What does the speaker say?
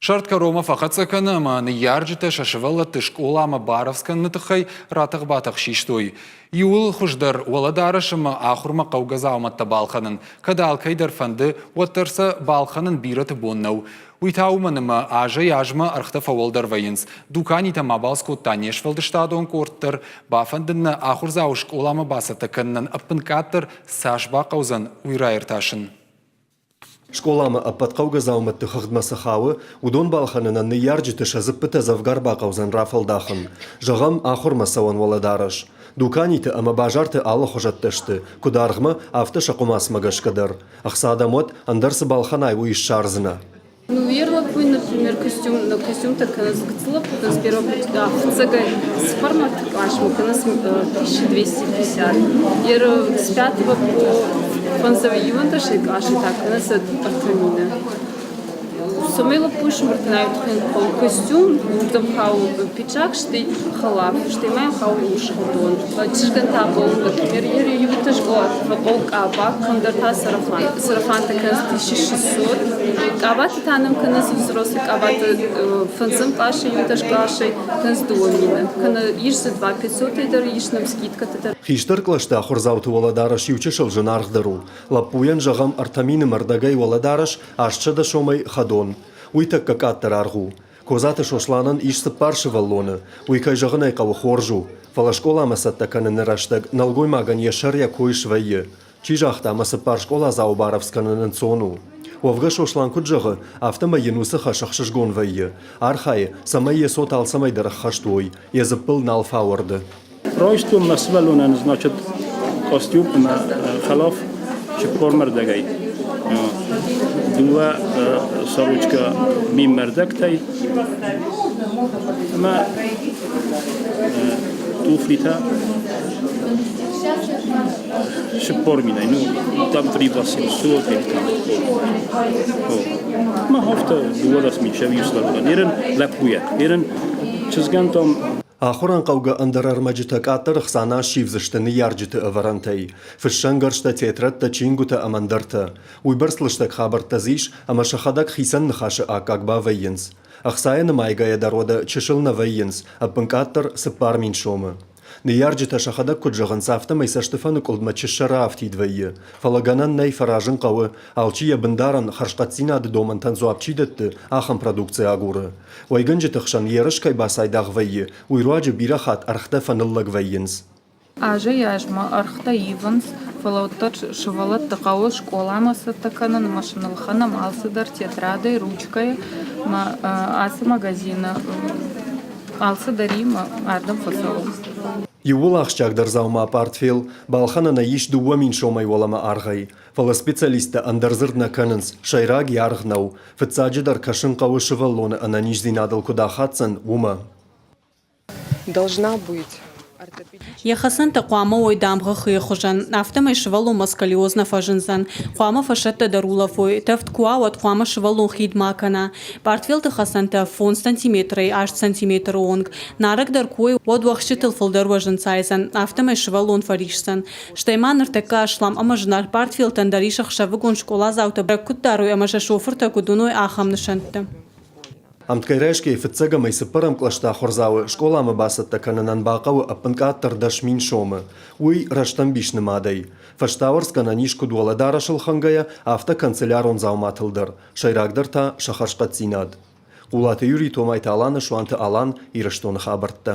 Сӕрд кӕронмӕ фӕхӕццӕ кӕны ӕмӕ ныййарджытӕ сӕ сывӕллӕтты скъоламӕ барӕвдз кӕныны тыххӕй ратӕх-батӕх систой. Иууыл хуыздӕр уӕлӕдарӕс ӕмӕ ахуырмӕ хъӕугӕ дзаумӕттӕ балхӕнын, кӕд алкӕй дӕр фӕнды, уӕддӕр сӕ балхӕнын бирӕты бон нӕу. Уый та уымӕн ӕмӕ азӕй-азмӕ ӕргътӕ фӕуӕлдӕр вӕййынц. Дуканитӕ ма балц кодта не сфӕлдыстадон къорд дӕр. Бафӕндыд нӕ ахуырдзауы скъоламӕ бацӕттӕ кӕнынӕн ӕппынкъаддӕр цас бахъӕудзӕн, уый раиртасын. Скъоламӕ ӕппӕт хъӕугӕ дзаумӕтты хыгъдмӕ цы хауы, уыдон балхӕнынӕн ныййарджыты сӕ дзыппытӕ дзӕвгар бахъӕудзӕн рафӕлдахын. Зӕгъӕм, ахуырмӕ цӕуӕн уӕлӕдарӕс. Дуканиты ӕмӕ базарты алыхуызӕттӕ сты, куыд аргъмӕ, афтӕ сӕ хъуымацмӕ гӕсгӕ дӕр. Ӕхца дӕм уӕд, ӕндӕр цы балхӕнай, уый ссардзынӕ. Ну, ерлаппуй, например, костюм, ну, костюмтӕ кӕнӕ гыццыл с первого фыццагӕй цы форматы къласмӕ кӕнӕ 1250. Ер с пятого по фондзӕй иуӕндӕсӕй къласы та кӕнӕ сӕ ӕртӕ мины. Цӕмӕй лӕппуйы сымыртынӕй тухӕн хъӕуы костюм, уырдӕм хауы пиджак, стӕй хӕлаф, стӕй ма йӕм хауы урс хӕдон. Чызгӕн та хъӕуы, например, иутӕ скъолаты фӕхъӕуы къаба, кӕмдӕр та сарафан. Сарафантӕ кӕнынц 1600, къабаты та нӕм кӕнынц взрослый къабаты фӕндзӕм къласы, иутӕ къласӕй кӕнынц 2000. Кӕнӕ ис дзы 2500-ӕй дӕр, ис нӕм скидкӕтӕ дӕр. Хистӕр кълӕсты ахуырдзауты уӕлӕдарӕс иучысыл зынаргъдӕр у. Лӕппуйӕн, зӕгъӕм, 3000 ӕрдӕгӕй уӕлӕдарӕс, 800 сомӕй хӕдон. Уый тӕккӕ къаддӕр аргъ у. Козаты Сосланӕн ис цыппар сывӕллоны. Уый, кӕй зӕгъын ӕй хъӕуы, хорз у. Фӕлӕ скъоламӕ цӕттӕ кӕныны рӕстӕг нӕлгоймагӕн йӕ сӕр йӕ кой свӕййы. Чи загъта, ӕмӕ цыппар скъоладзауы барӕвдз кӕнын ӕнцон у? Уӕвгӕ Сослан куыд зӕгъы, афтӕмӕй йын уыцы хӕс ӕхсызгон вӕййы. Архайы, цӕмӕй йӕ цот алцӕмӕй дӕр ӕххӕст уой, йӕ дзыппыл нал фӕауӕрды. Райстон мӕ сывӕллонӕн, значит, костюм ӕмӕ хӕлаф чыппормӕрдӕгӕй. Дыууӕ сорочкӕ миммӕрдӕгтӕй ӕмӕ туфлитӕ 40 000-ӕй. Ну, там три 800 или там. Ма афтӕ 12 000 сӕ иу Ерын лӕппуйӕ. Ерын чызгӕн там Ахуырӕн хъӕугӕ ӕндӕр ӕрмӕджытӕ къаддӕр ӕхца нӕ ссивдзысты ныййарджыты ӕвӕрӕнтӕй. Фыссӕнгӕрзтӕ, тетрӕдтӕ, чингуытӕ ӕмӕ ӕндӕртӕ. Уыйбӕрц лыстӕг хабӕрттӕ дзы ис, ӕмӕ сӕхӕдӕг хицӕн ныхасы аккаг бавӕййынц. Ӕхцайӕ нымайгӕйӕ дӕр уӕдӕ чысыл нӕ вӕййынц, ӕппынкъаддӕр 4000 сомы. Ныййарджытӕ сӕхӕдӕг куыд зӕгъынц, афтӕмӕй цӕстыфӕныкъуылдмӕ чыссӕ раафтид вӕййы, фӕлӕ гӕнӕн нӕй, фӕразын хъӕуы, алчи йӕ бындарӕн, хӕрзхъӕддзинады домӕнтӕн дзуапп чи дӕтты, ахӕм продукци агуры. Уӕйгӕнджыты хсӕн ерыс кӕй бацайдагъ вӕййы, уый руаджы бирӕ хатт ӕргътӕ фӕныллӕг вӕййынц. Азӕй-азмӕ ӕргътӕ ивынц, фӕлӕ уӕддӕр сывӕллӕтты хъӕуы скъоламӕ цӕттӕ кӕнын ӕмӕ сын ӕлхӕнӕм алцыдӕр тетрадӕй, ручкӕйӕ ӕмӕ ацы магазины алцыдӕр и ӕмӕ ардӕм фӕцӕуӕм. Иууыл ахсджиагдӕр дзаума пъартфел балхӕнӕн ӕй ис 2000 сомӕй уӕлӕмӕ аргъӕй. Фӕлӕ специалисттӕ ӕндӕр дзырд нӕ кӕнынц, сӕйраг йӕ аргъ нӕу. Фыццаджыдӕр кӕсын хъӕуы сывӕллоны ӕнӕниздзинадыл куыд ахаддзӕн, уымӕ. Должна быть Йӕ хӕцӕнтӕ хъуамӕ уой дамгъӕ Х-йы хуызӕн, афтӕмӕй сывӕллонмӕ сколиоз нӕ фӕзындзӕн. Хъуамӕ фӕсӕттӕ дӕр улӕфой, тӕвд куы уа, уӕд хъуамӕ сывӕллон хид ма кӕна. Пъартфелты хӕцӕнтӕ 5 сантиметрӕй 8 сантиметры онг. Нарӕгдӕр куы уой, уӕд уӕхсчытыл фылдӕр уӕз ӕнцайдзӕн, афтӕмӕй сывӕллон фӕрисдзӕн. Стӕй ма ныртӕккӕ аслам ӕмӕ зынаргъ пъартфелтӕн дӕр ис ӕхсӕвыгон скъоладзаутӕ бӕрӕг куыд дарой ӕмӕ сӕ шофыртӕ куыд уыной, ахӕм нысӕнттӕ. Ӕмткӕй райсгӕйӕ фыццӕгӕмӕй цыппӕрӕм кълӕсты ахуырдзауы скъоламӕ бацӕттӕ кӕнынӕн бахъӕуы ӕппынкъаддӕр 10 000 сомы. Уый рӕстӕмбис нымадӕй. Фӕстауӕрцгӕнӕн ис куыд уӕлӕдарӕс ӕлхӕнгӕйӕ, афтӕ канцелярон дзауматыл дӕр, сӕйрагдӕр та сӕ хӕрзхъӕддзинад. Хъулаты Юрий, Томайты Алана, Суанты Алан, Ирыстоны хабӕрттӕ.